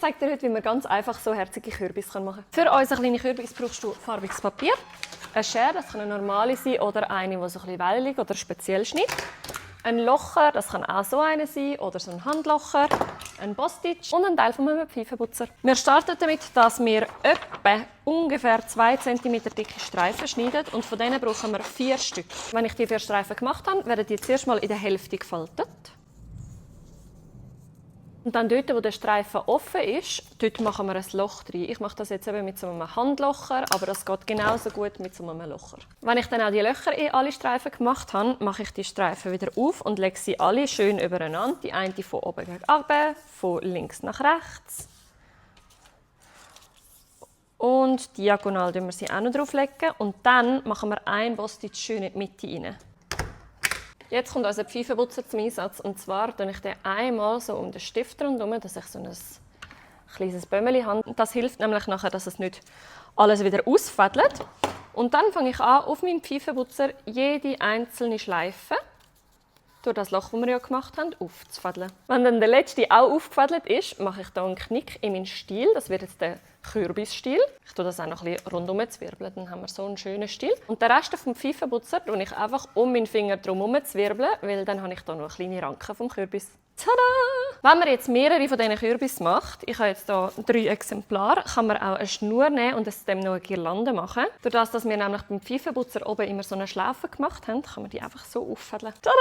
zeige dir heute, wie man ganz einfach so herzige Kürbis machen kann. Für unseren kleinen Kürbis brauchst du farbiges Papier, eine Schere, das kann eine normale sein oder eine, die so ein bisschen wellig oder speziell schneidet. Ein Locher, das kann auch so eine sein, oder so ein Handlocher, ein Boss-Stitch und ein Teil von einem Pfeifenputzer. Wir starten damit, dass wir ungefähr 2 cm dicke Streifen schneiden und von denen brauchen wir 4 Stück. Wenn ich die 4 Streifen gemacht habe, werden die zuerst mal in der Hälfte gefaltet. Und dann dort, wo der Streifen offen ist, dort machen wir ein Loch rein. Ich mache das jetzt eben mit so einem Handlocher, aber das geht genauso gut mit so einem Locher. Wenn ich dann auch die Löcher in alle Streifen gemacht habe, mache ich die Streifen wieder auf und lege sie alle schön übereinander. Die eine von oben gegen unten, von links nach rechts. Und diagonal legen wir sie auch noch drauflegen. Und dann machen wir einen Boss-Stitch schön in die Mitte rein. Jetzt kommt unser Pfeifenputzer zum Einsatz. Und zwar mache ich den einmal so um den Stift rundherum, dass ich so ein kleines Bömmeli habe. Das hilft nämlich nachher, dass es nicht alles wieder ausfädelt. Und dann fange ich an, auf meinem Pfeifenputzer jede einzelne Schleife durch das Loch, das wir ja gemacht haben, aufzufädeln. Wenn dann der letzte auch aufgefädelt ist, mache ich hier einen Knick in meinen Stiel. Das wird jetzt der Kürbisstiel. Ich tue das auch noch ein bisschen rundherum zwirbeln, dann haben wir so einen schönen Stiel. Und den Rest vom Pfeifenputzer tue ich einfach um meinen Finger herum zwirbeln, weil dann habe ich hier noch eine kleine Ranke vom Kürbis. Tada! Wenn man jetzt mehrere von diesen Kürbis macht, ich habe jetzt hier 3 Exemplare, kann man auch eine Schnur nehmen und aus dem noch eine Girlande machen. Dadurch, dass wir nämlich beim Pfeifenputzer oben immer so eine Schlaufe gemacht haben, kann man die einfach so auffädeln. Tada!